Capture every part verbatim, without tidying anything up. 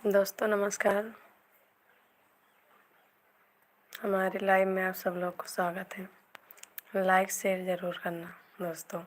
दोस्तों नमस्कार, हमारे live में आप सब लोग को स्वागत है। Like share जरूर करना दोस्तों।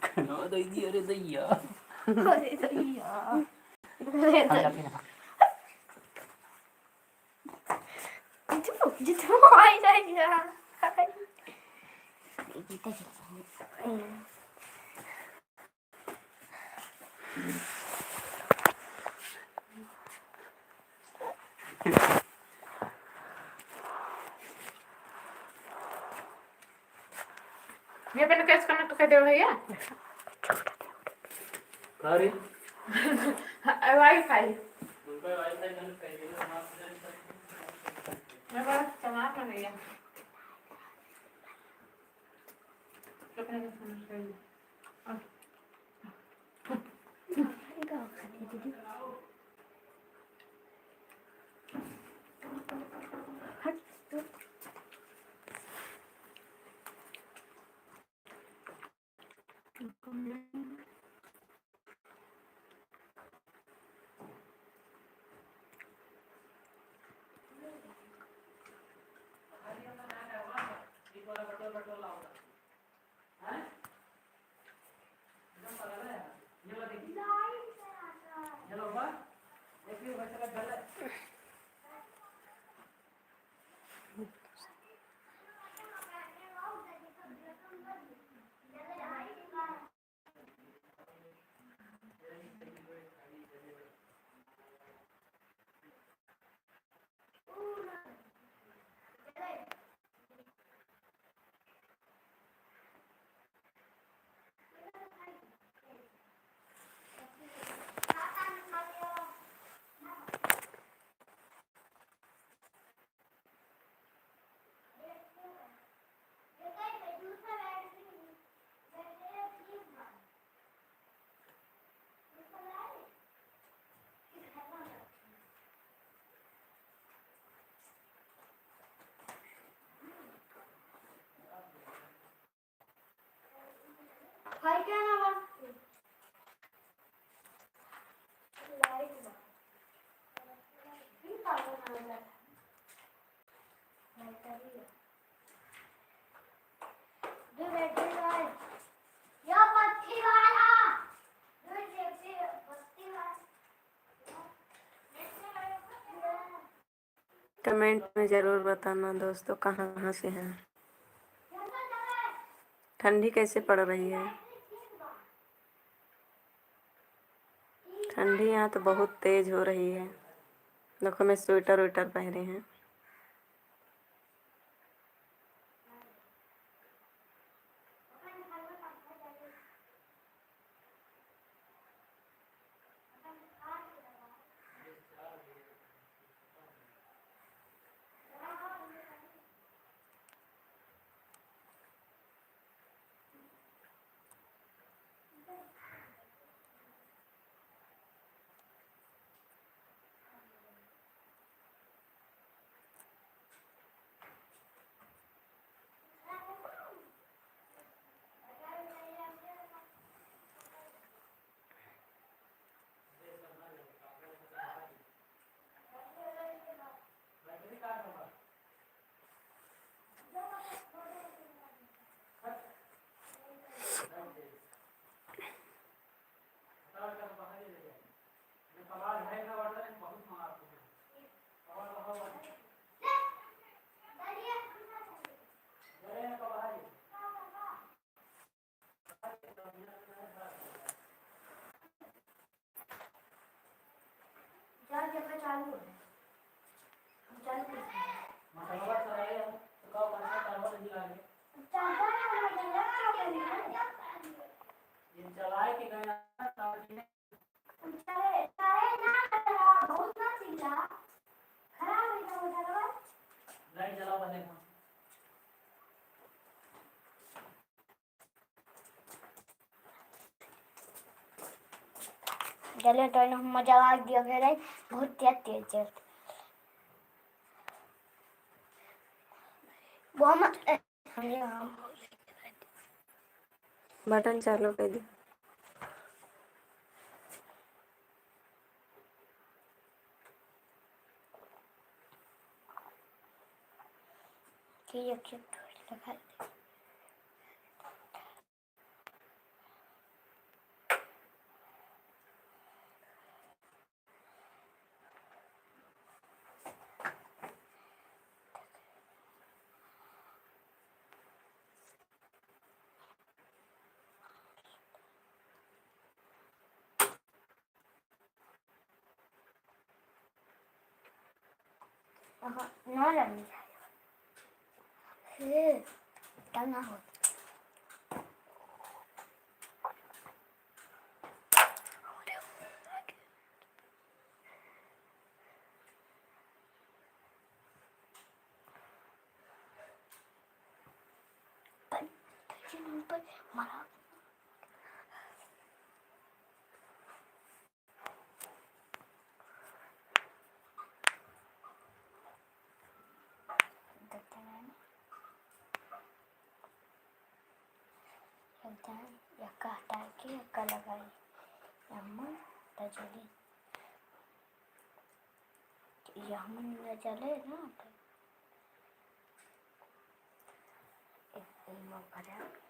खाना दे दिया रे दैया। अरे दैया। अरे हम दैया। जाते हैं। जितू, जितू, आई दैया। ये मैंने कैसे connect कर दिया भैया? अरे। वाईफाई। उनका वाईफाई connect कर दिया, हमारा ये बात चला कर रही है। भाई क्या नाम है? लाइट बा। फिर पागल हो जाता है। भाई का भी है। दो बैटरी वाला। या पत्ती वाला। दो बैटरी, पत्ती वाला। Comment में जरूर बताना दोस्तों, कहाँ से हैं, ठंडी कैसे पड़ रही है। ठंडी यहाँ तो बहुत तेज हो रही है। देखो, मैं स्वेटर वेटर पहने हैं। ये चलाए के गया, चाहे, चाहे ना चला, बहुत ना चिल्ला, खराब हो गया मोटरवा। नहीं चला बने। चले तो इन्हें मजा आ गया मेरे, बहुत तेज तेज चल। वो मत, बटन चालू कर दे। कि एक एक थोड़ी लगा दे। अहाँ, ना लगनी चाहिए। हे, तब ना हो। पर, पर, पर, मरा। देखते हैं। एकदम यक्का हटा के यक्का लगाई। यम्मन तजली। यम्मन न जले ना, तो एक, एक मग भरा।